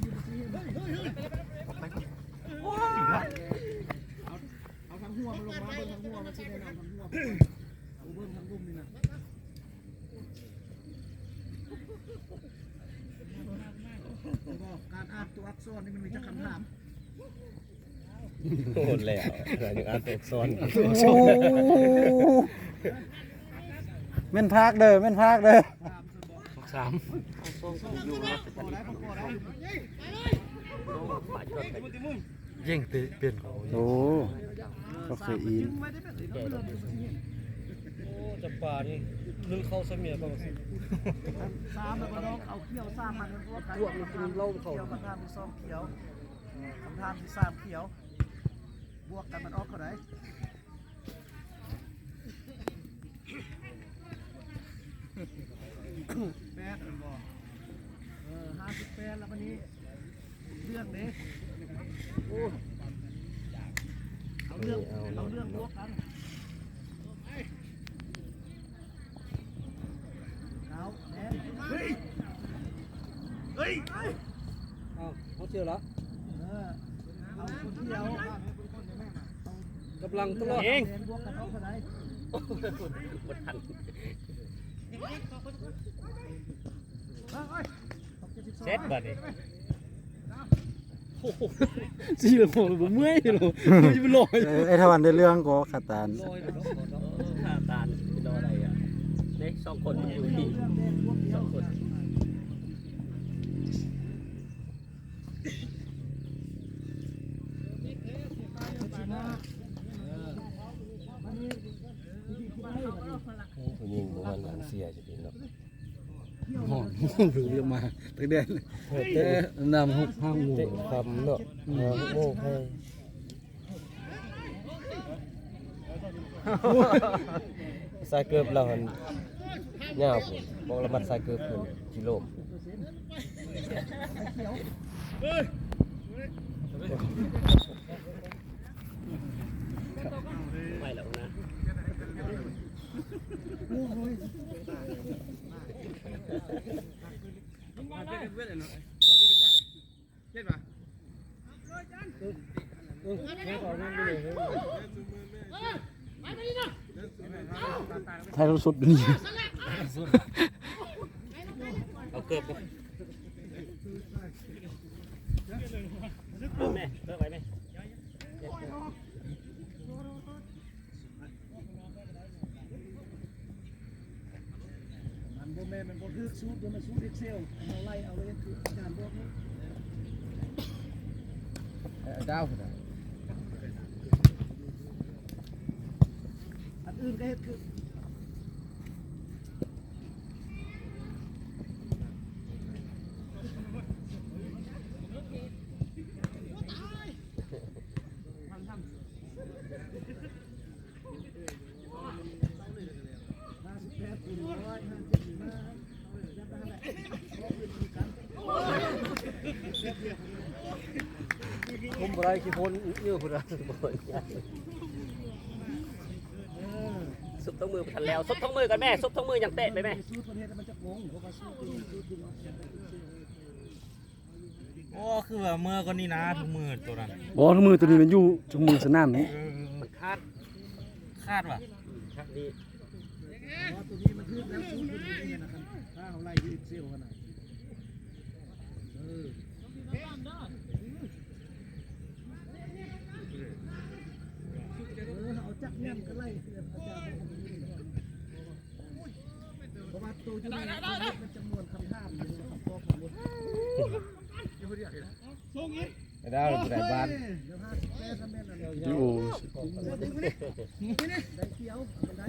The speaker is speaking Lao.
ເອົາ ເອົາທາງຫົວມັນລົງມາ ເບິ່ງທາງຫົວມັນຊິແນະນຳທາງຫົວ ເອົາເບິ່ງທາງລຸ່ມນີ້ນະ ເຫັນບໍ່? ການອ່ານຕົວອັກສອນນີ້ມັນມີແຕ່ຄຳຖາມ. ໂດນແລ້ວ ອັນນີ້ອ່ານຕົວອັກສອນ ໂອ້ ແມ່ນພາກເດີ ແມ່ນພາກເດີ ສາມ ຍິງເຕະເປັນ ໂອ້ ບັກເສຍອີນ ໂອ້ ຈຳປານີ້ໜຶ່ງເຂົ້າສະເໝຍກໍ ສາມ ແລ້ວກໍນ້ອງເອົາຂຽວສາມມັນ ພວກມັນກິນເຫຼົ້າເຂົາ ຂຽວ ຄຳຖາມທີສອງຂຽວ ຄຳຖາມທີສາມຂຽວ ບວກກັນມັນອອກເທົ່າໃດ? ແປດແມ່ນບໍ່? ເອີ ຫ້າສິບແປດ ແລ້ວບັດນີ້ເລື່ອງເດ້ ໂອ້ ເອົາເລື່ອງ ເອົາເລື່ອງບວກກັນ ເອົາ ເຮີ້ຍ ເຮີ້ຍ ເອົາ ເອົາເຈີລະ ເອີ ເອົາຄົນດຽວ ເອົາ ກຳລັງຕະຫຼອດເອງ ບໍ່ທັນ ເຊັດບາດນີ້ ໂອ້ໂຫ ຊີ້ລະບໍ່ເມື່ອຍເນາະ ຊິໄປລອຍ ເອີ ໄອ້ທະວັນໄດ້ເລື່ອງກໍຂາຕານ ຂາຕານຊິລອຍໄດ້ອະ ເດ້ສອງຄົນຢູ່ນີ້ ສອງຄົນ. ໂອ້ ຜູ້ຍິງບໍ່ມັນຫຼັງເສຍຊິເປັນເນາະ ຮ້ອນ ເພິ່ງມາຕັ້ງແຕ່ນຳຫົກຫ້າໂມງ ເຕະຄ່ຳເນາະ ຫ້າຫົກໂມງ ໃຫ້ ໃສ່ເກີບລາວຫັ້ນຍາວພຸ້ນ ບອກລະມັດໃສ່ເກີບພຸ້ນ ຊິລົ້ມ ໄປແລ້ວນະ ເຫັນປະ ຖ່າຍເທົ່າສົດຢູ່ນີ້ ເອົາເກີບບໍ່ ແມ່ ເກີບໄວ້ແມ່. ມັນບໍ່ແມ່ນ ມັນບໍ່ຖືກສູດ ບໍ່ແມ່ນສູດ Excel ເຮົາໄລ່ເອົາເລີຍ ຄືອາຈານບອກນີ້ ເອີ ດາວພຸ້ນນະ ອັນອື່ນກໍເຮັດຄື ຄຸມບໍ່ໄດ້ ຂີ້ຝົນເຍອະພຸ້ນນະ ສົບທາງມືບໍ່ທັນແລ້ວ ສົບທາງມືກ່ອນແມ່ ສົບທາງມືຍັງເຕະໄປແມ່. ໂອ້ ຄືວ່າເມືອກ່ອນນີ້ນາ ທຸງມືໂຕນັ້ນ ບໍ່ ທຸງມືໂຕນີ້ມັນຢູ່ ທຸງມືສະໜາມນີ້ ເອີ ມັນຂາດ ຂາດຫວາ ຂາດນີ້ ໂຕນີ້ມັນຖືກແລ້ວ ສູດໂຕນີ້ນະ ຄັນຖ້າເຮົາໄລ່ຢູ່ Excel ຫັ້ນນະ ເອີ ເອີ ເຮົາຈັບແໜ້ນກໍໄລ່ ເພາະວ່າໂຕຢູ່ໃນຄອມເມັນຈຳນວນຄຳຖາມຢູ່ ຄຳຕອບຂອງບົດ ດາວໄດ້ບ້ານ ໂອ້ ໄດ້ຂຽວ ມັນໄດ້